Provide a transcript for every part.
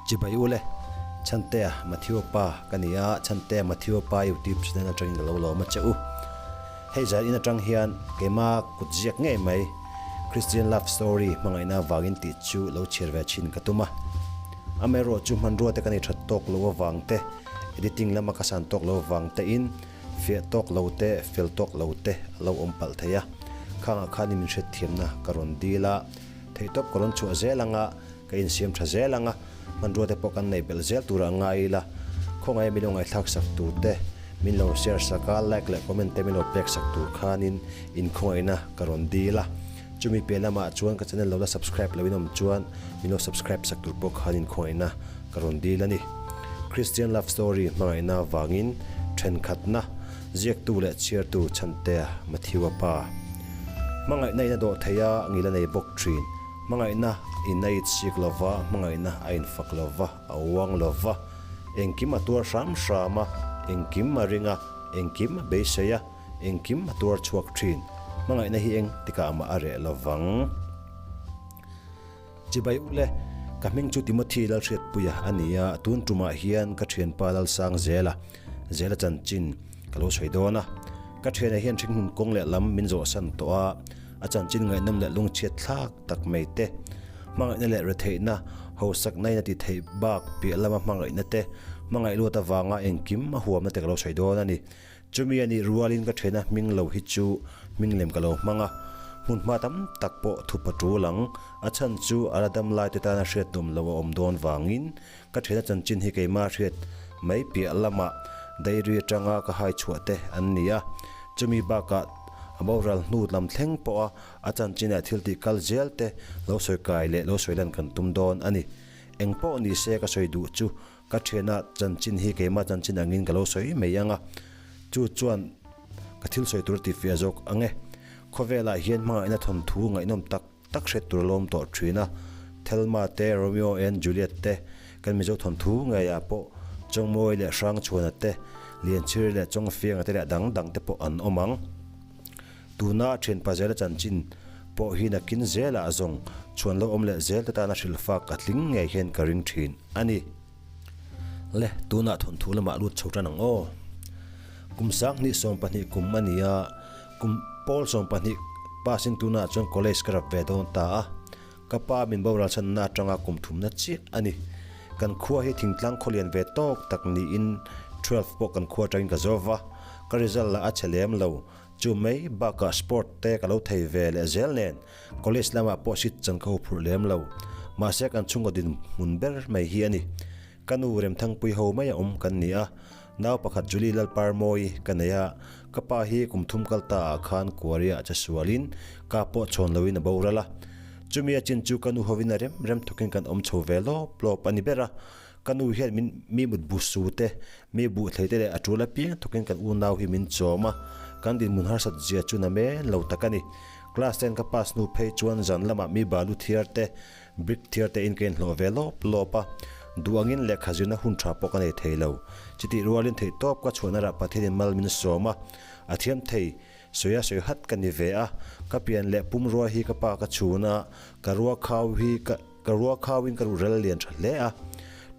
Chibai ule, Chhantea Matthew pa ka ni a, Chhantea Matthew pa YouTube channel atangin ka lo lawm a che u. Hei zan in atang hian keima kut ziak ngei mai Christian Love Story hmangaihna avangin tih chu lo chhiar ve thin ka tum a. Amaherawh chu hmanrua te ka nei that tawk lo avang te, editing lama ka san tawk lo avang te in fiah tawk lo te, fel tawk lo te a lo awm palh thei a. Khangah khan in min hriatthiamna ka rawn dil a, theihtawp ka rawn chhuah zel anga ka insiam tha zel anga hmanrua te pawh kan neih belh zel tur a ngai ila, khawngaih min lo ngaihthlak sak tur te, min lo share sak a, like leh comment te min lo pek sak tur khanin inkhawngaihna ka rawn dil a. Chumi piah lamah chuan ka channel lo la subscribe loin awm chuan min lo subscribe sak tur pawh khan inkhawngaihna ka rawn dil a ni. Christian Love Story hmangaihna vangin thenkhatna ziaktu leh chhiartu Chhantea Matthew-a pa. Hmangaihna in a dawh thei a, ngil a nei bawk thin. Hmangaihna in a itsik lova, hmangaihna a infak lova, a uang lova, engkim a tuar hram hram a, engkim a ring a, engkim a beisei a, engkim a tuar chhuak thin. Hmangaihna hi eng tikah mah a reh lovang. Chibai ule, ka hming chu Timothy Lalhriatpuia a ni a, tun tumah hian ka thianpa Lalsang Zela, Zela chanchin ka lo sawi dawn a. Ka thianah hian hringhmun kawng leh lam min zawhsan tawh a, A chanchin ngaihnawm leh lungchhiat thlak tak mai te, hmangaihna leh retheihna, hausakna in a ti theih bak piah lama hmangaihna te, hmangaih luat avanga engkim a huamna te ka lo sawi dawn a ni. Chumi a nih rualin ka thiana hming lo hi chu hming lem ka lo hmang a, hmun hma tam tak pawh thup a tul ang. A chhan chu a la dam lai te tana hriat nawm lo a awm dawn vangin ka thiana chanchin hi keimah hriat mai piah lamah diary atanga ka hai chhuah te an ni a. Chumi bakah a boral hnu lam thleng pawha a chanchinah thil tih kal zel te lo sawi kai leh lo sawi lan kan tum dawn a ni. Eng pawh ni se ka sawi duh chu ka thiana chanchin hi keimah chanchin angin ka lo sawi mai ang a, chu chuan ka thil sawi tur tifiah zawk ang e. Khawvelah hian hmangaihna thawnthu ngaihnawm tak tak hriat tur a lawm tawh thin a, Thelma te, Romeo and Juliet te, kan Mizo thawnthu ngeiah pawh Chawngmawi leh Hrangchhuana te, Lianchhiri leh Chawngfianga te leh dang dang te pawh an awm ang. Tuna thianpa zela chanchin pawh hi nakin zelah zawng chhuan lo awm leh zel te tana hrilhfak a tling ngei hian ka ring thin a ni. Le, tunah thawnthu lamah lut chho tan ang aw. Kum 2020 kum a ni a, kum pawl 12 pass in tunah chuan college ka rap ve dawn ta a. Ka pa min boral chhanna atanga kum thumna chiah a ni. Kan khua hi thingtlang khawlian ve tawk tak niin 12 pawh kan khua atangin ka zo va, ka result lah a chhe lem lo. Chu mai bakah sport te ka lo thei ve leh zel nen college lamah pawh seat chan ka huphurh lem lo. Mahse kan chhungkaw dinhmun ber mai hi a ni. Ka nu Remthangpui ho mai a awm kan ni a, nau pakhat Julie Lalparmawi ka nei a, ka pa hi kum thum kal ta ah khan kuaria che sualin ka pawh chhawn loin a boral a. Chumi a chin chu ka nu hovin a rem rem thawkin kan awm chho ve lawp lawp a ni ber a, ka nu hian min mi mut bu su te, mi buh thlei te leh a tul apiang thawkin kan unau hi min chawm a, kan dinhmun harsat zia chu na men lo tak a ni. Class ten ka pass hnu phei chuan zan lamah mi balu thiar te, Brick thiar te in ka inhlawh ve lawp lawp a, duh angin lehkha zirna hun tha pawh ka nei thei lo. Chutih rualin theih tawp ka chhuahna rah Pathianin mal min sawm a, a thiam thei sawi a sawi hat ka ni ve a, ka pian leh pumrua hi ka pa ka chhun a, ka rua khau hi ka ka rua khauin ka ruh rel lian tha hle a.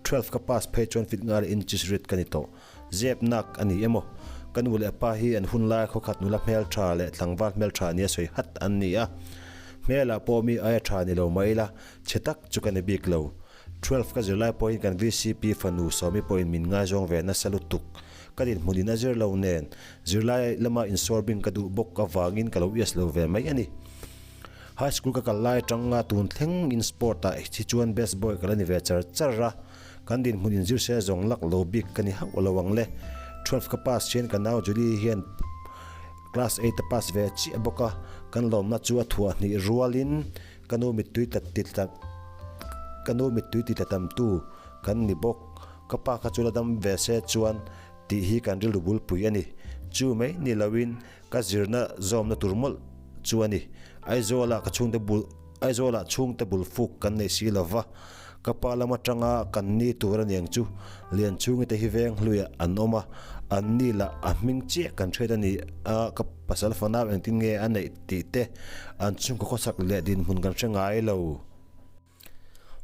12 ka pass phei chuan fit ngal inches rit ka ni tawh. Zep nak a ni emaw? Ka nu leh pa hi an hun lai khawkhat nula hmeltha leh tlangval hmeltha nia sawi hat an ni a. Hmelah pawh mi aia tha ni lo mai ila, chhe tak chu ka ni bik lo. 12 ka zirlai pawhin kan VCP fanu Sawmi pawhin min ngaizawng ve nasa lutuk. Ka dinhmun in a zir lo nen, zirlai lama insawrbing ka duh bawk avangin ka lo ias lo ve mai a ni. High school ka kal lai atanga tun thleng in sport ah hi chuan best boy ka la ni ve char char a. Kan dinhmun inzir se zawng lak lo bik ka ni hauh lo ang le. 12 ka pass hian ka nau Julie hian class eight a pass ve chiah bawk a, kan lawmna chu a thuah hnih rualin ka nu mittui tla ti tla ka nu mittui ti tla tamtu kan ni bawk. Ka pa kha chu la dam ve se chuan tih hi kan rilru bulpui a ni. Chu mai ni loin ka zirna zawmna tur mawlh chu a ni. Aizawlah ka chhungte bul Aizawlah chhungte bul fuk kan nei si lova. Ka pa lam atanga kan ni tur a niang chu Lianchhungi te hi veng hluiah an awm a, an ni lah a hming chiah kan hriat a ni a, ka pasal fanau engtin nge a neih tih te an chhungkaw khawsak leh dinhmun kan hre ngai lo.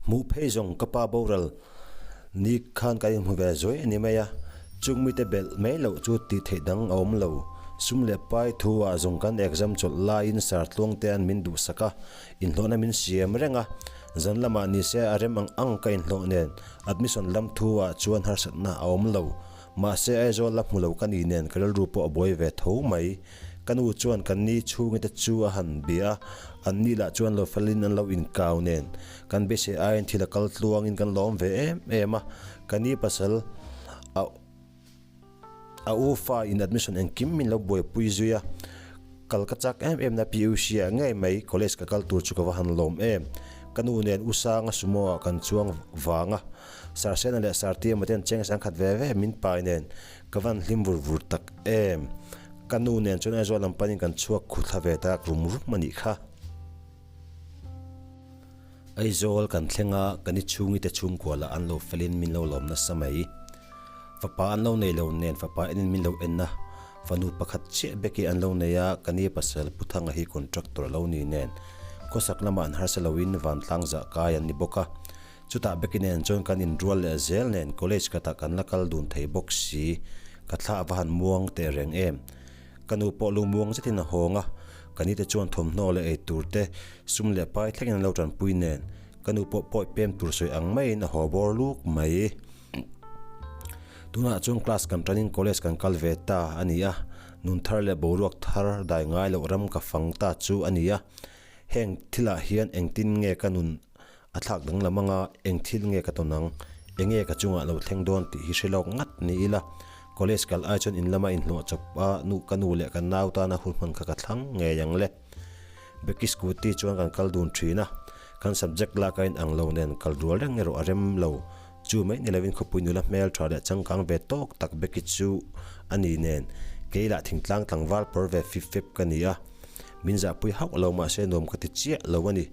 Hmuh phei zawng ka pa boral. Ni khan kan inhmu ve zuai a ni mai a, chung mite belh mai loh chu tih theih dang a awm lo. Sum leh pai thu ah zawng kan exam chawlh laiin sar tluang te an min duhsak a, inhlawhna min siam reng a. Zan lamah ni se a rem ang ang ka inhlawh nen admission lam thu ah chuan harsatna a awm lo. Mahse Aizawl la hmu lo ka ni nen ka rilru pawh a buai ve tho mai. Ka nu chuan kan ni chhungi te chu a han bia a, an ni lah chuan lo felin an lo inkau nen kan beisei aiin thil a kal tluangin kan lawm ve em em a. Ka ni pasal a a u fa in admission engkim min lo buaipui zui a, kal ka chak em em na PUC ah ngei mai college ka kal tur chu ka va han lawm em. Ka nu nen u Sanga sumo ah kan chuang vang a. Sarsena leh Sartiama ten cheng sangkhat ve ve min pai nen ka van hlim vur vur tak em. Ka nu nen chuan Aizawl lam panin kan chhuak khu thla ve tak rum rum a nih kha. Aizawl kan thleng a, ka ni chhungi te chhungkua lah an lo felin min lo lawm nasa mai. Fapa an lo nei lo nen fapa enin min lo en a, fanu pakhat chiah beki an lo nei a, ka ni pasal Pu Thanga hi contractor a lo ni nen khawsak lamah an harsa loin vantlang zah kai an ni bawk a. Chutah Becky nen chuan kan inrual leh zel nen college khatah kan la kal dun thei bawk si, ka thla a va han muang teh reng em. Ka nu pawh lu muang zetin a hawng a, ka nite chuan thawmhnaw leh ei tur te, sum leh pai thlengin an lo tanpui nen, ka nu pawh pawi pem tur sawi ang maiin a haw bawr luk mai. Tunah chuan class kan tanin college kan kal ve ta a ni a, nun thar leh boruak thar dai ngai loh ram ka fang ta chu a ni a, heng thilah hian engtin nge ka nun A thlak danglam anga eng thil nge ka tawn ang, eng nge ka chungah lo thleng dawn tih hi hre lawk ngat ni ila, college kal ai chuan in lama inhlawh chawp a nu ka nu leh ka nau tana hun hman kha ka thlang ngei ang le. Becky scooty chuan kan kal dun thin a, kan subject lak a inang lo nen kal rual reng erawh a rem lo. Chu mai ni lovin khawpui nula hmel tha leh changkang ve tawk tak Becky chu a ni nen kei lah thingtlang tlangval pawr ve fip fep ka ni a, min zahpui hauh lo mahse nuam ka ti chiah lo a ni.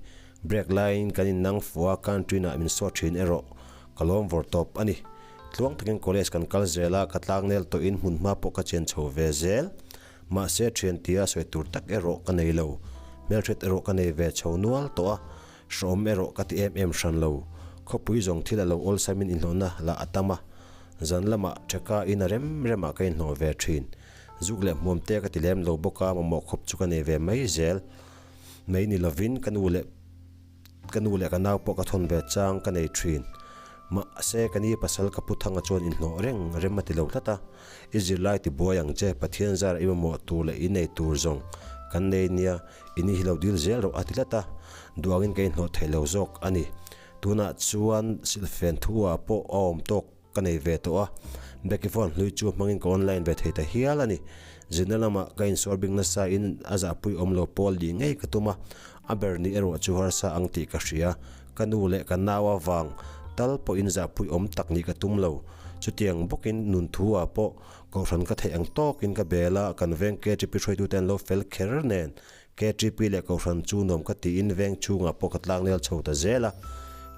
Break laiin kan innang fuh a, canteen ah min sawt thin erawh ka lawm vawr tawp a ni. Tluang takin college kan kal zel a, ka tlangnel tawhin hmunhma pawh ka chen chho ve zel. Mahse thian tia sawi tur tak erawh ka nei lo. Hmelhriat erawh ka nei ve chho nual tawh a, hrawm erawh ka ti em em hran lo. Khawpui zawng thil a lo awlsamin inhlawhna lah a tam a, zan lamah theka in a rem remah ka inhlawh ve thin. Zuk leh hmuam te ka ti lem lo bawk a, mamawh khawp chu ka nei ve mai zel. Mai ni lovin ka nu leh ka nu leh ka nau pawh ka thawn ve chang ka nei thin. Mahse ka ni pasal ka pu thanga chuan inhlawh reng rem a ti lo tlat a, I zirlai ti buai ang che, Pathian zar i mamawh tur leh i nei tur zawng kan nei nia, i ni hi lo dil zel rawh a ti tlat a, duangin ka inhlawh thei lo zawk a ni. Tunah chuan silhfen thu ah pawh a awm tawk. Ka nei ve tawh a, Becky phone hlui chu hmangin ka online ve thei ta hial a ni. Zirna lamah ka insual bik nasa in a zahpui awm lo pawl lih ngei ka tum a, a ber ni erawh chu harsa ang tih ka hria. Ka nu leh ka nau avang tal pawhin zahpui awm tak nih ka tum lo. Chutiang bawkin nun thu ah pawh kohhran ka theih ang tawkin ka bel a, kan veng KTP hruaitute an lo fel kher nen KTP leh kohhran chu nuam ka tiin veng chhungah pawh ka tlangnel chho ta zel a.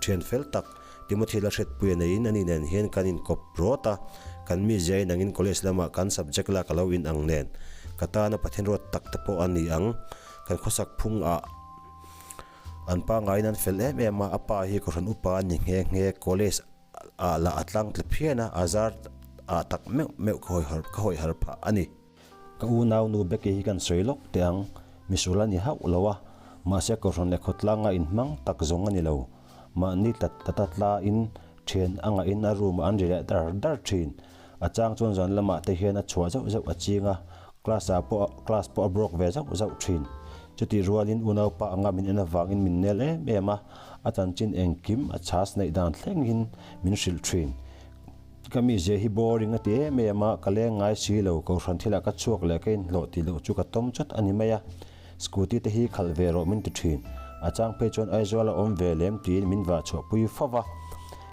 Thian fel tak Timothy la hretpui a neiin ani nen hian kan inkawp rawt a, kan mizia inangin college lamah kan subject lak a lo inang nen ka tana Pathian ruat tak te pawh a ni ang. Kan khawsak phung ah an pangaiin an fel em em a, a pa hi kohhran upa a ni nghe nghe, college ah lah a tlang tla phian a, a zar ah tak meuh meuh ka hawi ka hawi har phah a ni. Ka unau nu Becky hi kan sawi lawk teh ang, misual a ni hauh lo a, mahse kohhran leh khawtlanga inhmang tak zawng a ni lo. Mahni tlat tata tlain thian a ngahin a room ah an ri leh dar dar thin. A chang chuan zan lamah te hian a chhuah zauh zauh a ching a, class ah pawh class pawh a broke ve zauh zauh thin. Chutih rualin unaupa anga min en avangin min nel em em a, a chanchin engkim a chhas neih dan thlengin min hrilh thin. Ka mizia hi boring a ti em em a, ka leng ngai si lo, kohhran thilah ka chhuak leh ka inhlawh tih loh chu ka tawm chawt a ni mai a. Scooty te hi khalh ve rawh min ti thin. A chang phei chuan Aizawl a awm ve lem tiin min vah chhuah pui fo va.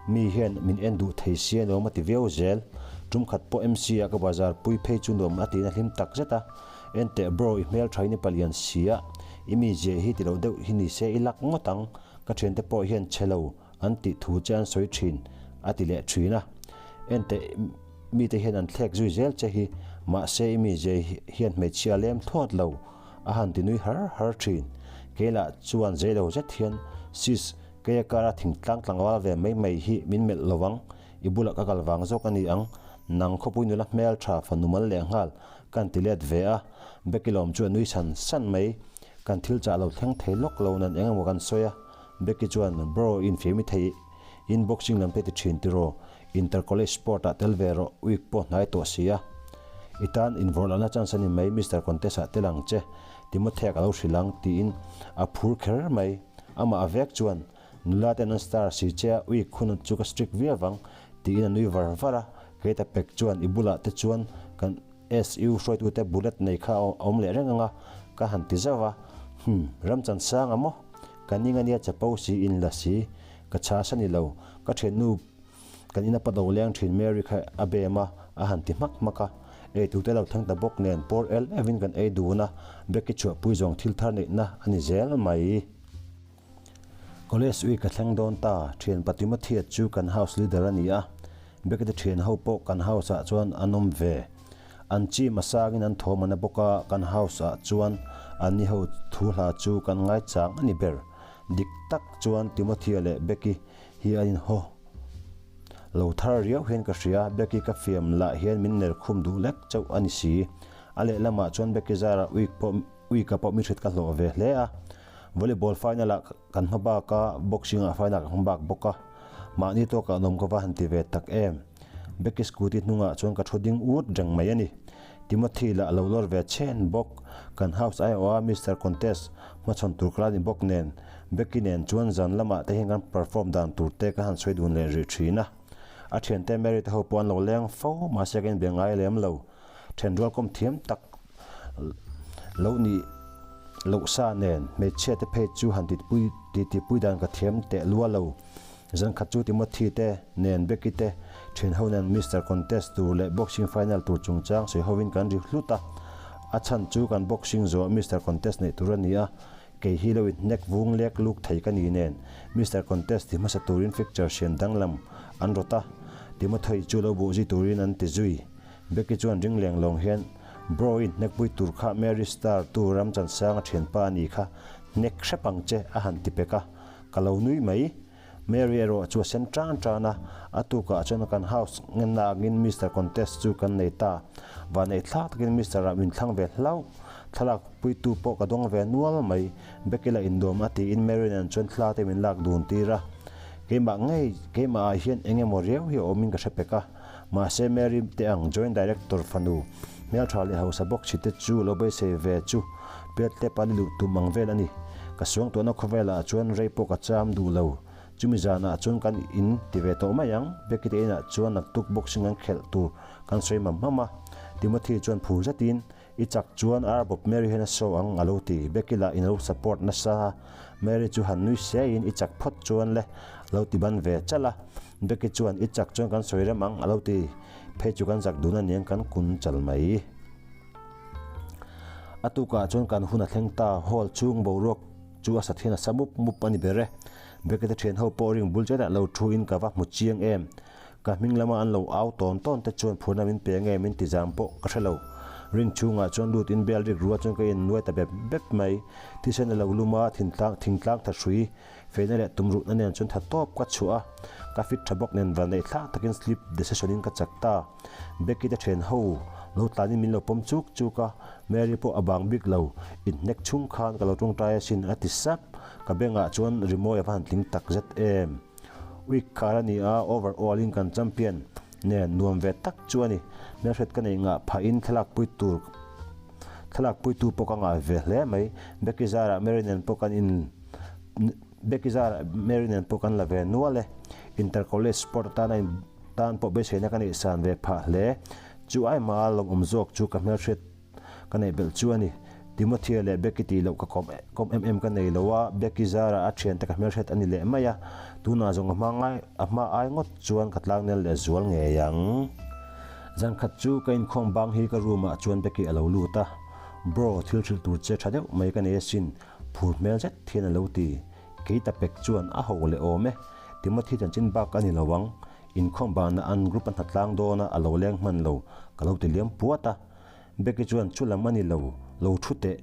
Mi hian min en duh thei sia nuam a ti viau zel. Tum khat pawh MC ah ka bazar pui phei chu nuam a tiin a hlim tak zet a. En teh bro i hmel thain i palian sia, i mizia hi ti lo deuh hi ni se i lak ngawt ang, ka thiante pawh hian chhe lo an tih thu che an sawi thin a ti leh thin a. En teh mite hian an thlek zui zel che hi, mahse i mizia hian hmeichhia a lem thlawt lo. A han ti nui har har thin. Keilah chuan zei lo zet hian, Sis, keia kara thingtlang tlangval ve mai mai hi min melh lo ang. I bulah ka kal vang zawk a ni ang, nang khawpui nula hmel tha fanu mal leh nghal kan ti let ve a, Becky lawm chu a nui san san mai. Kan thil chah lo thleng thei lawk lo nan eng emaw kan sawi a, Becky chuan, Bro, infiam i thei in boxing lam te ti thin tiraw? Inter college sport ah tel ve rawh, week pawh hnai tawh si a. I tan invawrh lohna chance a ni mai, Mister Contest ah tel ang che, Timothea ka lo hrilh ang, tiin a phur kher mai. Amah a vek chuan, Nula ten an star si che a, week hun chu ka strict viau vang, tiin a nui var var a. Kei ta pek chuan, I bulah te chuan kan SU hruaitute bullet nei kha a awm leh reng ang a, ka han ti zauh a. Hum, Ramchansanga maw? Ka ning a nia chapo si in la si, ka chhas a ni lo. Ka thiannu kan ina pa do leng thin Mary kha a bem a, a han ti hmak hmak a. Ei tute lo thleng ta bawk nen pawr el evin kan ei dun a, Becky chhuahpui zawng thil thar neihna a ni zel mai. College ui ka thleng dawn ta, thian Patima Thiat chu kan house leader a ni a, Becky te thian ho pawh kan house ah chuan an awm ve. An chim a sangin an thawm a na bawk a, kan house ah chuan an ni ho thu hla chu kan ngaichang a ni ber. Dik tak chuan Timothya leh Becky hi an inhaw lo thar riau hian ka hria, Becky ka fiam lah hian min ner khum duh lek chauh a ni si. A lehlamah chuan Becky zarah uik pawh uika pawh mi hriat ka hlawh ve hle a, volleyball final ah kan hma bak a, boxing ah final ah kan hma bak bawk a, mahni tawkah nawm ka va han ti ve tak em. Becky scooty hnungah chuan ka thu ding ut reng mai a ni. Timothy lah a lo lawr ve chhen bawk. Kan house aiawha Mister Contest hmachhawn tur ka la ni bawk nen, Becky nen chuan zan lamah te hian kan perform dan tur te ka han sawi dun leh rih thin a. A thiante Mary te ho pawh an lo leng fo, mahse ka inbe ngai lem lo. Thenrual kawm thiam tak lo nih loh sa nen hmeichhia te phei chu han titpui titipui dan ka thiam teh lua lo. Zan khat chu Timothy te nen Becky te thian ho nen Mister Contest tur leh Boxing Final tur chungchang sawi hovin kan ri hlut a. A chhan chu kan boxing zawh Mister Contest neih tur a ni a, kei hi lo inhnek vung lek luk thei ka ni nen Mister Contest ti hmasa turin fixture siam danglam an rawt a, Timothy chu lo buh zui turin an ti zui. Becky chuan ring leng lawng hian, Bro in hnekpui tur kha Mary Star tu Ramchansanga thianpa a ni kha, hnek hrep ang che a han ti pek a. Ka lo nui mai. Mary erawh chu a sen tan tan a, a tukah chuan kan house ngenna angin Mister Contest chu kan nei ta. Vanneih thlak takin Mister ah min thlang ve hlauh. Thlalak puitu pawh ka dawng ve nual mai. Becky la induam a tiin Mary nen chuan thla te min lak dun tir a. Keimah ngei, keimah ah hian eng emaw riau hi a awmin ka hre pek a. Mahse Mary te ang Joint Director fanu hmeltha leh hausa bawk si te chu lo beisei ve chu Petle pali luh tum ang vel a ni. Ka suangtuahna khawvelah chuan rei pawh ka cham duh lo. Chumi zanah chuan kan in ti ve tawh mai ang. Becky te inah chuan naktuk boxing an khelh tur kan sawi mam mam a. Timothy chuan phur zetin, I chak chuan ar bawp Mary hian a show ang a lo ti. Becky lah in lo support nasa a, Mary chu han nui siaiin i chak phawt chuan le a lo ti ban ve chalh a. Becky chuan i chak chuan kan sawi rem ang a lo ti. Phei chu kan zak dun a niang kan kun chal mai. A tukah chuan kan hun a thleng ta, hall chhung boruak chu a sat hian a sa mup mup a ni ber e. Becky te thian ho pawh ring bul chetah lo thu in ka va hmu chiang em. Ka hming lama an lo au tawn tawn te chuan phurna min pe nge min ti zam pawh ka hre lo. Ring chhungah chuan lut in bel rik rua chuan ka in nuai ta bep bep mai. Thisen a lo lum a, thintlang thingtlang tha hrui feina leh tumruhna nen chuan tha tawp ka chhuah a. Ka fit tha bawk nen van neih thlak takin slip decision in ka chak ta. Becky te then ho lo tlanin min lo pawm chuk chuk a, Mary pawh a bang bik lo. Inhnek chhung khan ka lo tawngtai asin a ti sap. Ka bengah chuan rimawi a va han tling tak zet em. Week khar a ni a, over all in kan champion nen nuam ve tak chu a ni. Hmelhriat ka neih ngah phah in thlalak pui tur thlalak pui tu pawh ka ngah ve hle mai. Becky zarah Mary nen pawh kan in Becky zarah Mary nen pawh kan la ve nual e. Inter college sport atana in tan pawh beiseina ka neih san ve phah hle. Chu ai hma lawmawm zawk chu ka hmelhriat Ka neih belh chu a ni. Timothea leh Becky tih loh ka kawm kawm em em ka nei lo a, Becky zara a thiante ka hmelhriat a ni leh mai a, tunah zawng a hma ngai a hma ai ngawt chuan ka tlangnel leh zual ngei ang. Zan khat chu ka inkhawm bang hi ka room ah chuan Becky a lo lut a, Bro, thil hrilh tur che tha deuh mai ka nei asin, phur hmel zet hian a lo ti. Kei ta pek chuan a ho leh awm e, Timothy chanchin bak a ni lo ang, inkhawm banah an group a hnatlang dawn a, a lo leng hman lo, ka lo ti liam puat a. Becky chuan chu lam a ni lo, lo thu teh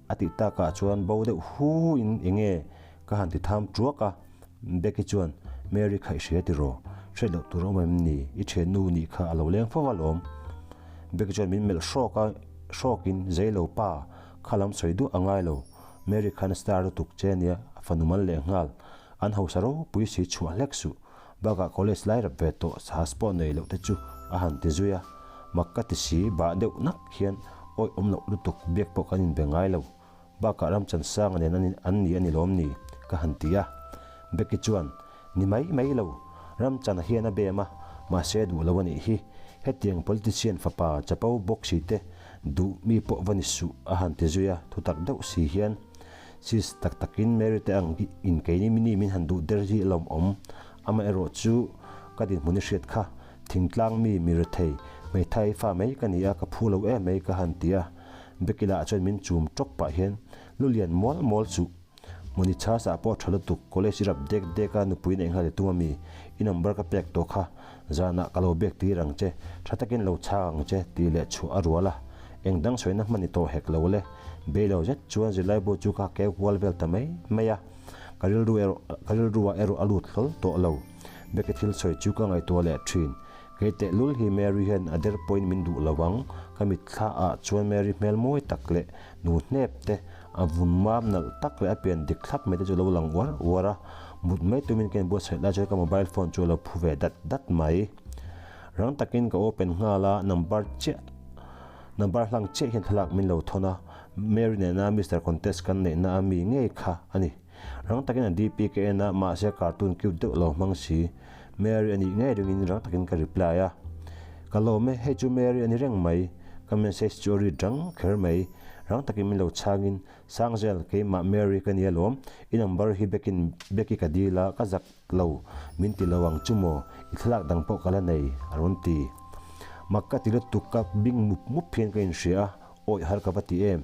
a tih takah chuan bo deuh hu in enge ka han ti tham tuak a. Becky chuan Mary kha i hria tiraw? Hriat loh tur a awm em ni? I thiannu nih kha a lo leng fo alawm. Becky chuan min melh hrawk a, hrawkin, Zeilo pa, kha lam sawi duah a ngai lo. Mary khan star lutuk che ania, a fanu mal leh nghal. An hausa ropui si chhuah hlek suh. Bakah college lai rap ve tawh sahas pawh nei loh te chu a han ti zui a. Mak ka ti si, bah deuh nak hian awih awm loh lutuk biak pawh kan inbe ngai lo. Bakah Ramchansanga nen an ni a ni lawm ni? ka han ti a. Becky chuan, Ni mai mai lo, Ramchana hian a bem a, mahse duh lo a nih hi. Hetiang politician fapa chapo bawk si te duh mi pawh va ni suh a han ti zui a, thutak deuh si hian Sis tak takin Mary te ang in keini mini min han duh der hi a lawmawm. Amaherawh chu ka dinhmun i hriat kha, thingtlang mi mi rethei, hmeithai fa mai ka ni a, ka phu lo em mai ka han ti a. Becky lah chuan min chum tawk pah hian lu lian mual mual chuh. Mawni chhas ah pawh tha lutuk, college i rap dek dek a nupui neih nghal i tum ami, i number ka pek tawh kha, zanah ka lo bek tir ang che, tha takin lo chhak ang che tih leh chhuah a rual a, eng dang sawina hman i tawh hek lo le, bei lo zet chuan zirlaibu chu ka keu kual vel ta mai mai a, ka rilru erawh ka rilru ah erawh a lut hlawl tawh lo, Becky thil sawi chu ka ngaihtuah leh thin. Kei tehlul hi Mary hian a der pawhin min duh lo ang, ka mitthla ah chuan Mary hmel mawi tak leh nu hnep te, a vun mam nalh tak leh a pian dik thlap mai te chu a lo lang uar uar a, mut mai tumin ka inbuatsaih lai chuan ka mobile phone chu a lo phu ve dat dat mai. Rang takin ka open nghal a, number chiah number hlang chiah hian thlalak min lo thawn a, Mary nena Mister Contest kan neihna a mi ngei kha a ni. Rang takin a DP ka en a, mahse cartoon cute deuh lo hmang si. Mary a nih ngei ringin rang takin ka reply a. Ka lawm e, hei chu Mary a ni reng mai. Ka message chu a read rang kher mai. Rang takin min lo chhangin, Sangzel, keimah Mary ka nia lawm. I number hi Bekin Becky ka dil a, ka zak lo. Min ti lo ang chu maw? I thlalak dang pawh ka la nei, a rawn ti. Mak ka ti lutuk ka bing mup mup hian ka inhria a, awih har ka va ti em.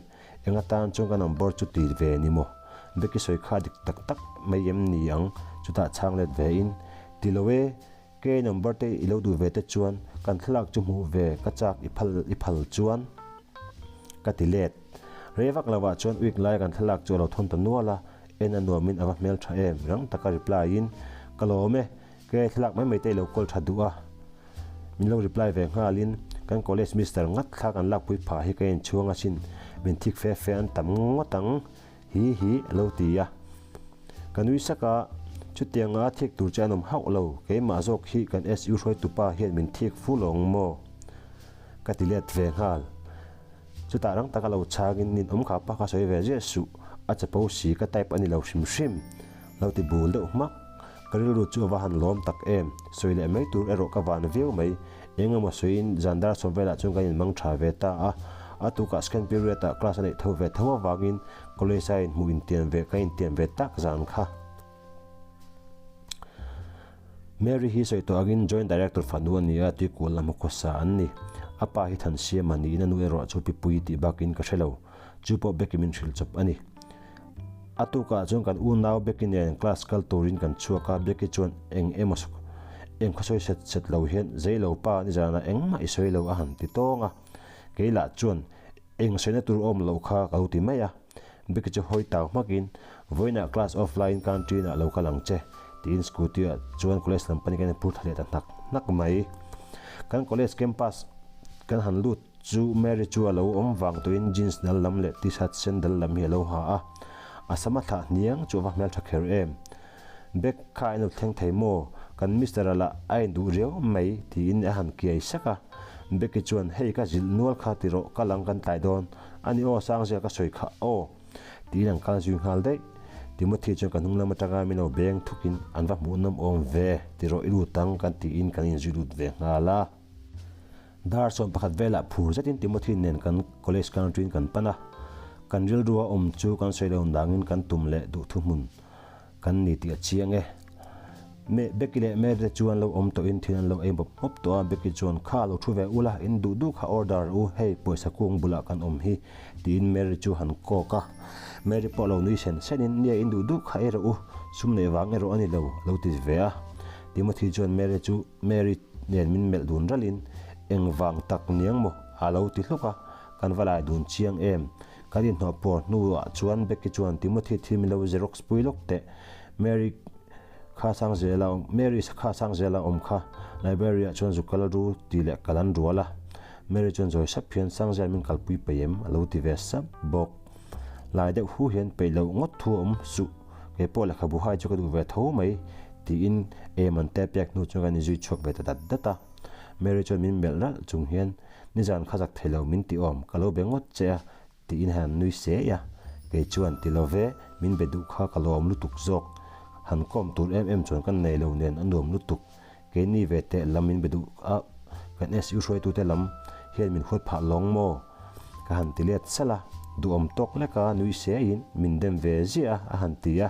Eng atan chuan ka number chu ti ve ni maw? Becky sawi kha dik tak tak mai em ni ang? Chutah chhang let ve in, Ti lo e, kei number te i lo duh ve te chuan kan thlalak chu hmuh ve ka chak i phal i phal chuan ka ti let. Rei vak lo ah chuan week lai kan thlalak chu a lo thawn ta nual a, en a nuam in a va hmel tha em rang taka reply in, Ka lawm e, kei thlalak mai mai te i lo call tha duh a. Min lo reply ve nghalin, Kan college mister ngat thla kan lakpui phah hi ka inchhuang asin, min thik fe fe an tam ngawt ang hi hi a lo ti a. Ka nui sak a, chutianga thik tur che an awm hauh lo, keimah zawk hi kan SU hruaitupa hian min thik fu lo ang maw? Ka ti let ve nghal. Chutah rang taka lo chhangin nin awm kha pa kha sawi ve ziah suh, a chapo si ka type a ni lo hrim hrim. Lo ti bul deuh hmak. Ka rilru chu a va han lawm tak em, sawi leh mai tur erawh ka van viau mai. Eng emaw sawiin zan dar sawm velah chuan kan inmang tha ve ta a, a tukah second period ah class a neih tho ve tho avangin college a inhmuh intiam ve ka intiam ve tak zan kha. Mary hi sawi tawh angin Joint Director fanu a ni a, tuikual lam khawsa an ni. A pa hi Thansiama niin a nu erawh chu Pipui tih bakin ka hre lo. Chu pawh Becky min hrilh chawp a ni. A tukah chuan kan unau Becky nen class kal turin kan chhuak a, Becky chuan eng emaw eng khaw sawi set set lo hian Zeilo pa nizanah engmah i sawi lo a han ti tawng a. Kei lah chuan eng sawina tur awm loh kha ka lo ti mai a. Becky chu hawi tau hmakin, Vawiinah class off laiin canteen ah lo kal ang che, tiin scooty ah chuan college lam panin kan inphur thla leh ta hnak hnak mai. Kan college campus kan han lut chu Mary chu a lo awm vang tuin jeans dal lam leh t-shirt sen dal lam hi a lo ha a, a sam a thlah hniang chu a va hmeltha kher em. Bag kha a inlo thleng thei maw? Kan Mister a lah a induh riau mai, tiin a han kiai sak a. Becky chuan, Hei ka zilh nual kha ti rawh, ka lang kan tlai dawn. A ni aw, Sangzia ka sawi kha aw, tiin an kal zui nghal daih. Timothy chuan ka hnung lam atanga min lo beng thukin, An va hmuh nawm awm ve, ti rawh i lut ang kan tiin kan inzui lut ve nghal a. Dar 11 velah phur zetin Timothy nen kan college country-in kan pan a, kan rilrua awm chu kan sawi lo dangin kan tum leh duh thuhmun kan ni tih a chiang e. Me, Becky leh Mary te chuan lo awm tawhin thil an lo ei mawp mawp tawh a, Becky chuan, Kha lo thu ve ula, in duh duh kha order u, hei pawisa kung bulah kan awm hi, tiin Mary chu han kawk a. Mary pawh lo nui sen senin, Nia in duh duh kha ei rawh u, sum neih vang erawh a ni lo, a lo ti ve a. Timothy chuan Mary chu Mary nen min melh dun ralhin, Eng vang tak niang maw? a lo ti hluk a, kan va lai dun chiang em? Kan inhnawh pawr hnuah chuan Becky chuan Timothy thil min lo xerox pui lawk teh. Mary Kha Sangzela awm, Mary kha Sangzela awm kha library ah chuan zu kal ru tih leh kal an rual a. Mary chuan zawi sap hian Sangzel min kalpui peih em? a lo ti ve sap bawk. Lai deuh hu hian peih loh ngawt thu a awm suh, kei pawh lehkhabu hai chu ka duh ve tho mai tiin em an te pek hnu chuan kan inzui chhuak ve ta dat dat a. Mary chuan min melh ralh chung hian nizan kha zak thei lo min ti awm, ka lo be ngawt che a Tiin han nui se a, kei chuan ti lo ve, min be duh kha ka lawm lutuk zawk. Han kawm tur em em chuan kan nei lo nen a nuam lutuk. Keini ve teh lam min be duh a, kan SU hruaitute lam hian min huat phah lawng maw? Ka han ti let salh a, duhawm tawk leka nui se in min dem ve ziah a, a han ti a.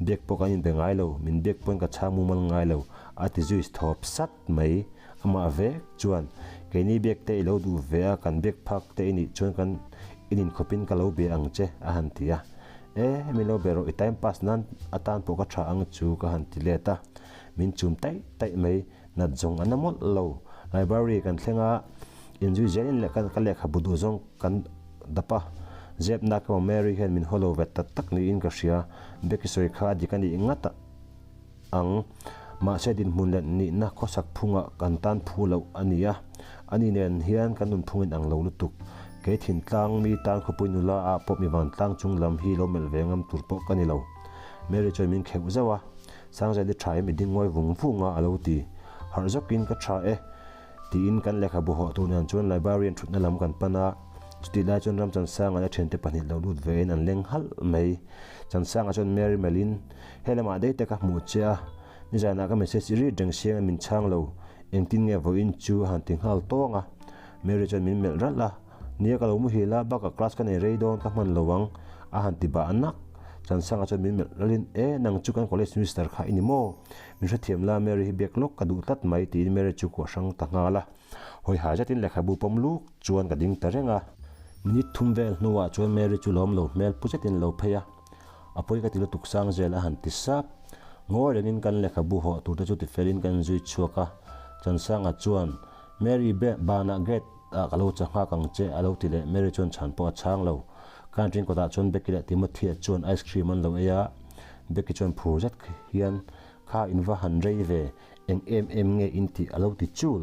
Biak pawh kan inbe ngai lo, min biak pawn ka chhang mumal ngai lo, a ti zui thawp sat mai. Amah vek chuan, Keini biak te i lo duh ve a, kan biak phak te i nih chuan kan in inkhawpin ka lo bia ang che, a han ti a. E, min lo be rawh, i time pass nan atan pawh ka tha ang chu, ka han ti let a. Min chum taih taih mai, nat zawng a na mawlh lo. Library kan thleng a, inzui zelin leh ka lehkhabu duh zawng kan dap a. Zep nak emaw Mary hian min haw lo ve tak tak niin ka hria, Becky sawi kha a dik a nih ngat a. Ang. Mahse dinhmun leh nihna khawsak phungah kan tan phu loh a ni a, ani nen hian kan nunphung in ang lo lutuk. Kei thintlang mi tan khawpui nula ah pawh mi vantlang chung lam hi lo melh ve ngam tur pawh ka ni lo. Mary chuan min kheuh zauh a, Sangzeli tha em i ding ngawi vung vung a a lo ti. Harh zawkin ka tha e. Tiin kan lehkhabu hawh tur nen chuan librarian thutna lam kan pan a, chutih lai chuan Ramchansanga leh a thiante pahnih lo lut vein an leng halh mai. Chansanga chuan Mary melhin, He lamah daih te ka hmuh che a, nizanah ka message i rit reng siang a min chhang lo, engtin nge vawiin chu a han ti nghal tawng a. Mary chuan min melh ralh a, Nia ka lo muhil a, bakah class ka nei rei dawn ka hman lo ang, a han ti bah nak. Chansanga chuan min melh ralhin, E, nang chu kan college minister kha i ni maw? Min hrethiam la, Mary hi biak lawk ka duh tlat mai, tiin Mary chu kuah hrang ta nghal a. Hawi hai zetin lehkhabu pawm luk chuan ka ding ta reng a. Minute thum vel hnuah chuan Mary chu lawm lo hmel pu zetin lo phei a. A pawi ka ti lutuk sang zel a han ti sap. Ngawi rengin kan lehkhabu hawh tur te chu tifelin kan zui chhuak a. Chansanga chuan, Mary, banah gate ah ka lo cha nghak ang che a lo ti leh. Mary chuan chhan pawh a chhang lo. Canteen kawtah chuan Becky leh Timothy-a chuan ice cream an lo ei a. Becky chuan phur zet hian, Kha in va han rei ve, eng em em nge in tih a lo ti chul.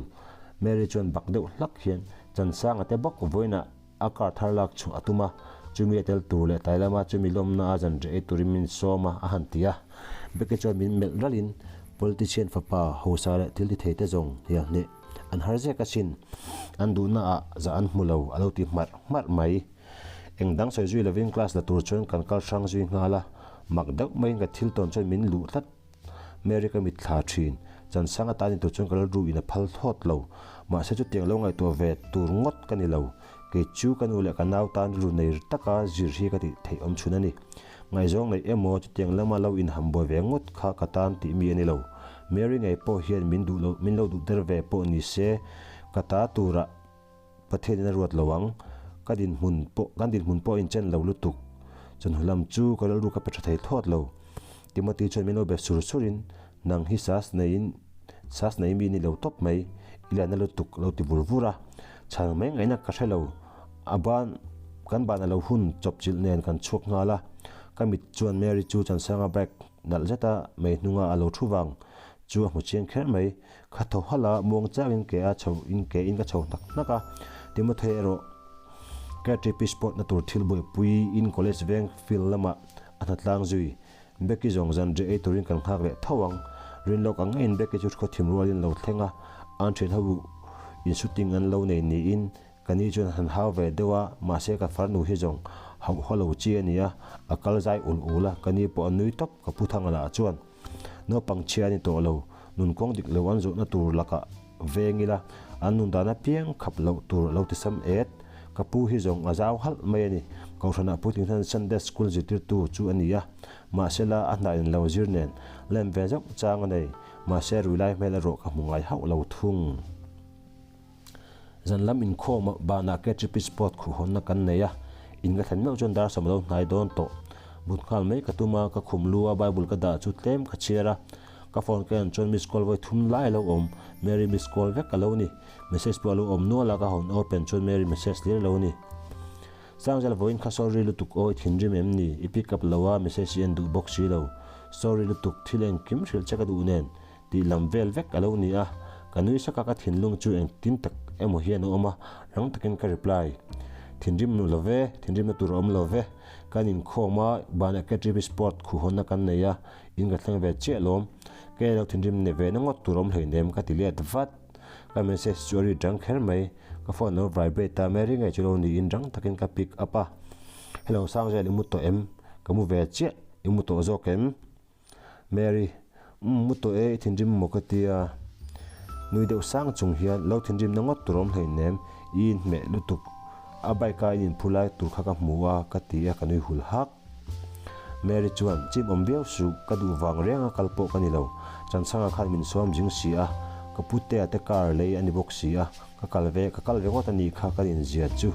Mary chuan bak deuh hlak hian, Chansanga te bawk vawiinah a car thar lak chhuah a tum a, chumi a tel tur leh tlai lama chumi lawmna a zan reh ei turin min sawm a, a han ti a. Becky chuan min melh ralhin, Politician fapa hausa leh thil ti thei te zawng hnial hneh an har zek asin, an duhna ah zah an hmu lo a lo ti hmarh hmarh mai. Eng dang sawi zui lovin class la tur chuan kan kal hrang zui nghal a, mak deuh maiin ka thil tawn chuan min luh tlat. Mary ka mitthla thin, chansang atan ni tur chuan ka rilru in a phal thlawt lo. Mahse chutiang lo ngaihtuah ve tur ngawt ka ni lo. Kei chu ka nu leh ka nau tan rilru nei taka zir hi ka tih theih awm chhun a ni. Ngaihzawng neih emaw chutiang lama lo inhambuai ve ngawt kha ka tan tih mi a ni lo. Mary ngei pawh hian min duh lo, min lo duh der ve pawh ni se ka ta turah Pathianin a ruat lo ang, ka dinhmun pawh kan dinhmun pawh a inchen lo lutuk. Chawhnu lam chu ka rilru ka pe tha thei thlawt lo. Timothy chuan min lo be sur surin, Nang hi sas neiin sas nei mi ni lo tawp mai, i lian na lutuk lo ti vur vur a. Chhan mai ngaihna ka hre lo. A ban kan ban a lo hun chawp chilh nen kan chhuak nghal a. Ka mit chuan Mary chu Chansanga bike nalh zeta mei hnunga a lo thu vang chu a hmu chiang kher mai. Ka thaw halh a, muang chiangin ke a chho in ke in ka chho hnak hnak a, Timothy erawh KTP sport na tur thil buaipui in college veng field lamah a hna tlang zui. Becky zawng zan reh ei turin kan nghak leh tho ang. Rin lawk ang ngeiin Becky chu khaw thim rualin lo thleng a, an thian ho in shooting an lo nei niin ka ni chuan han hau ve deuh a, mahse ka farnu hi zawng hauh haw lo chi a ni a, a kal zai ul ul a, ka ni pawh a nui tawp ka pu thang lah chuan. Naupang chhia a ni tawh lo, nun kawng dik lo an zawhna tur lakah veng ila, an nun dan apiang khap loh tur a lo ti sam et. Ka pu hi zawng a zau halh mai a ni. Kohhranah puitling hian Sunday School zirtirtu chu a ni a, mahsela a hna in lo zir nen lem ve zauh chang a nei. Mahse rui lai hmel erawh ka hmu ngai hauh lo thung. Zan lam inkhawm ah banah KTP Sport khuhhawnna kan nei a, in ka thlen meuh chuan dar sam a lo hnai dawn tawh. But nghal mai ka tum a, ka khum lu a Bible ka dah chu tlem ka chhiar a, ka phone ka en chuan miss call vawi thum lai a lo awm, Mary miss call vek a lo ni. Message pawh a lo awm nual a, ka hawn open chuan Mary message hlir a lo ni. Sangzel vawiin kha sorry lutuk aw, i thinrim em ni? I pick up lo a, message i en duh bawk si lo. Sorry lutuk, thil engkim hrilh che ka duh nen tih lam vel vek a lo ni a, ka nui sak a, ka thinlung chu engtin tak emaw hian a awm a, rang takin ka reply. Thinrim nu lo ve, thinrimna tur a awm lo ve, kan inkhawm a, banah KTP Sport khuhhawnna kan nei a, in ka thleng ve chiah lawm, kei lo thinrim ne ve na ngawt tur a awm hleinem ka ti let vat. Ka message chu a read rang kher mai, ka phone lo vibrate a, Mary ngei chu lo niin rang takin ka pick up a, Hello Sangzel i mu tawh em? Ka mu ve chiah, i mu tawh zawk em? Mary, Umm, mu tawh e, i thinrim maw ka ti a. Nui deuh sang chung hian, Lo thinrim na ngawt tur awm hleinem, i inhmeh lutuk, a bike a in inphu lai tur kha ka hmu a, ka ti a, ka nui hul hak. Mary chuan, Chim awm viau suh, ka duh vang reng a kal pawh ka ni lo, Chansanga khan min sawm zing si a, ka putea te car lei a ni bawk si a, ka kal ve, ka kal ve ngawt a nih kha kan inzia chu.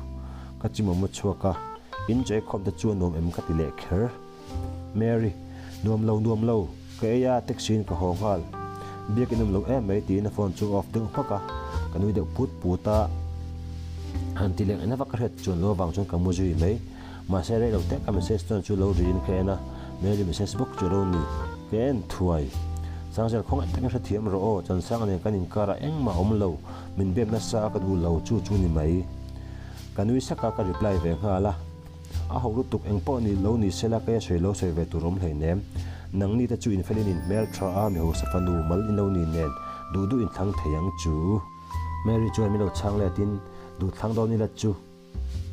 Ka chim awm a chhuak a, in chawi khawm te chu a nuam em ka ti leh kher. Mary, Nuam lo, nuam lo, ka ei a, taxi in ka haw nghal. Biak in awm lo em mai tiin a phone chu a off deuh hmak a, ka nui deuh put put a. Han ti leh ena vak ka hriat chuan lo avang chuan ka mu zui mai. Mahse rei lo te ka message chuan chu lo riin ka en a, Mary message bawk chu a lo ni. Ka en thuai. Sangzel khawngaih takin hrethiam rawh aw, Chansanga nen kan inkarah engmah a awm lo, min bem nasa a ka duh lo chu chu ni mai. Ka nui sak a, ka reply ve nghal a. A ho lutuk eng pawh ni lo ni sela kei a sawi lo sawi ve tur awm hleinem. Nangni te chu infelin in hmel tha a, mi hausa fanu mal in lo ni nen duh duh in thlang thei ang chu. Mary chuan min lo chhang let in, Duh thlang dawn ila chu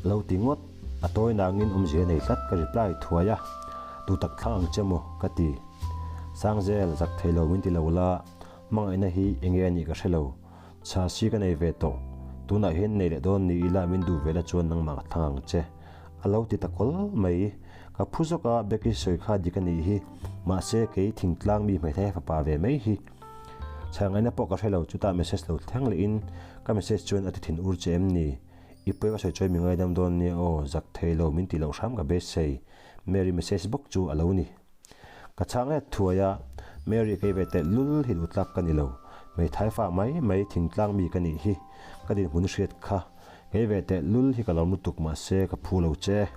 lo ti ngawt, a tawi nangin awmzia nei tlat ka reply thuai a, Duh tak thlang ang che maw ka ti. Sangzel, zak thei lo min ti lo la, hmangaihna hi enge a nih ka hre lo. Chha si ka nei ve tawh, tunah hian nei leh dawn ni ila min duh ve la chuan nangmah ka thlang ang che. A lo ti ta kawl mai. Ka phu zawk a, Becky sawi kha dik a nih hi. Mahse, kei thingtlang mi hmeithai fapa ve mai hi. Chha ngaihna pawh ka hre lo, chutah message lo thleng lehin ka message chuan a ti thin ur che em ni? I pawi ka sawi chuan mi ngaidam dawn nia aw, zak thei lo min ti loh hram ka beisei. Mary message bawk chu a lo ni. Ka chhang let thuai a, Mary kei ve teh lul hi duhtlak ka ni lo, hmeithai fa mai mai thingtlang mi ka nih hi, ka dinhmun hriat kha, kei ve teh lul hi ka lawm lutuk mahse ka phu lo che.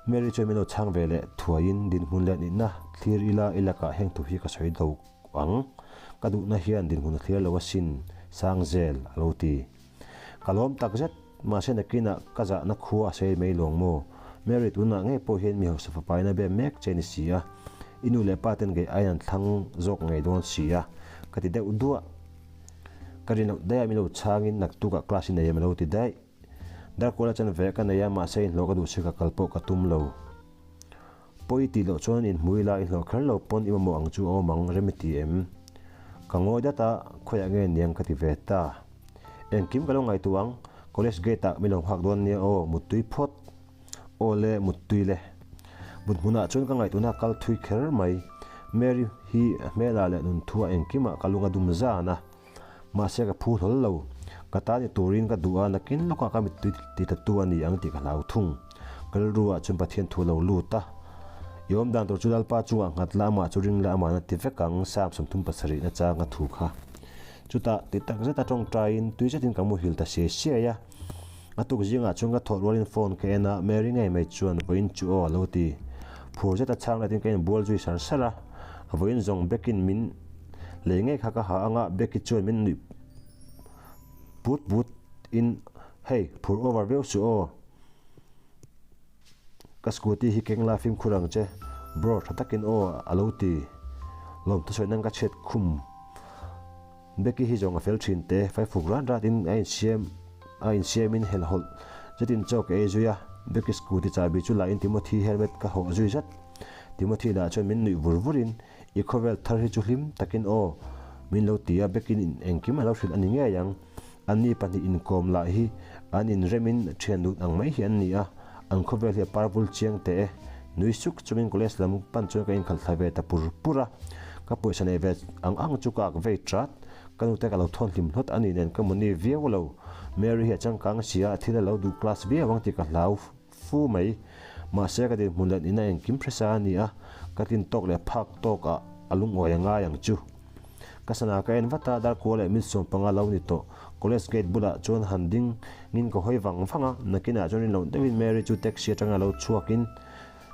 Mary chuan min lo chhang ve leh thuaiin dinhmun leh nihna thlir ila i lakah heng thu hi ka sawi do ang, ka duhna hian dinhmun a thlir lo asin, Sangzel a lo ti. Ka lawm tak zet, mahse nakinah ka zahna khua a sei mai lawng maw? Mary tunah ngei pawh hian mi hausa fapa in a bem mek che ni si a, i nu leh pa ten kei aiin an thlang zawk ngei dawn si a, ka ti deuh duah. Ka rin loh daih a min lo chhangin naktukah class i nei em a lo ti daih. Darkuala chuan ve ka nei a, mahse inhlawh ka duh si ka kal pawh ka tum lo. Pawi tih loh chuan inhmu ila i hlawh kher lo pawn i mamawh ang chu a awm ang rem i ti em? Ka ngawi dat a, khawiah nge niang ka ti ve ta. Engkim ka lo ngaihtuah ang, college gate ah min lo nghak dawn nia aw, muttui phawt. Aw le, muttui le. Mut hmunah chuan ka ngaihtuahna a kal thui kher mai. Mary hi hmelah leh nunthuah engkimah ka lung a dum zan a. Mahse ka phu hlawl lo. Ka ta ni turin ka duh a, nakin lawkah ka mittui ti ta tu a ni ang tih ka hlau thung. Ka rilru ah chuan Pathian thu lo lut a. I awm dan tur chu Lalpa chungah nghat la, amah chu ring la, amah na ti vek ang, Psalm 37 na chang a thu kha. Chutah ti tak zeta tawngtaiin tui zetin ka muhil ta siai siai a. A tuk zingah chuan ka thawh rualin phone ka en a, Mary ngei mai chuan vawiin chu aw a lo ti. Phur zeta chhang letin ka inbual zui sar sar a, vawiin zawng bekin min Lei ngei kha ka ha anga Becky chuan min nuih put put in Hey, phur over viau suh aw. Ka scooty hi keng la fimkhur ang che bro tha takin aw a lo ti. Lawm thusawi nan ka chhiat khum. Becky hi zawng a fel thin te, faifuk rat rat in a insiam a insiam in helhhawlh zetin chaw ka ei zui a, Becky scooty chahbi chu la in Timothy helmet ka hawh zui zat. Timothy lah chuan min nuih vur vur in I khawvel thar hi chu hlim takin aw, min lo ti a, Bekin in engkim a lo hrilh a ni ngei ang. Anni pahnih inkawm lah hi an inremin thian dun ang mai hi an ni a, an khawvel hi a parvul chiang teh e. Nui suk chungin college lam pan chuan ka inkhalh thla ve ta pur pur a, ka pawisa nei ve ang ang chu ka ak vei chat. Ka nute ka lo thawn hlim hlawt a ni nen ka mawni viau lo. Mary hi a changkang sia, thil a lo duh class viau ang tih ka hlau. Fu mai. Mahse ka dinhmun leh nihna engkim hresa a ni a, ka tlin tawk leh phak tawk ah a lungawi a ngai ang chu. Ka sana ka en vat a, Darkua leh Milsawm panga lo ni tawh. College gate bulah chuan han ding ngin ka hawi vang vang a, nakinah chuan rinloh deuhin Mary chu taxi atanga lo chhuakin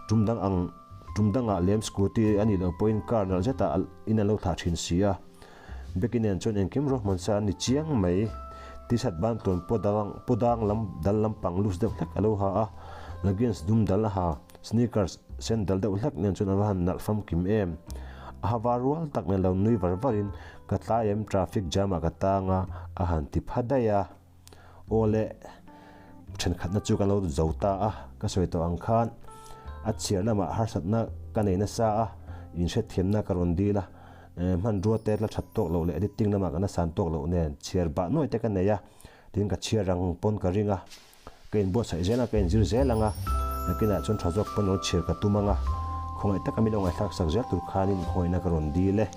tum dang ang. Tum dangah lem scooty a nih loh pawhin car nalh zetah in an lo thlah thin si a. Becky nen chuan engkim ruahman sa an ni chiang mai. T-shirt ban tawn paw dang paw dang lam dal lampang loose deuh hlek a lo ha a, leggings dum dal a ha, sneakers sen dal deuh hlek nen chuan a va han nalh famkim em. A ha var rual tak nen lo nui var varin ka tlai em traffic jam ah ka tang a a han ti pha daih a. Aw le, thenkhatna chu kan lo zo ta a, ka sawi tawh ang khan a chhiar lamah harsatna ka nei nasa a, inhriatthiamna ka rawn dil a, hmanrua te la that tawk loh leh editing lamah ka nasan tawk loh nen chhiar bah nuai te ka nei a, tin ka chhiar ang pawn ka ring a, ka inbuatsaih zel ang, ka inzir zel ang a, nakinah chuan tha zawk pawn rawn chhiar ka tum ang a, khawngaih taka min lo ngaihthlak sak zel tur khanin khawngaihna ka rawn dil e.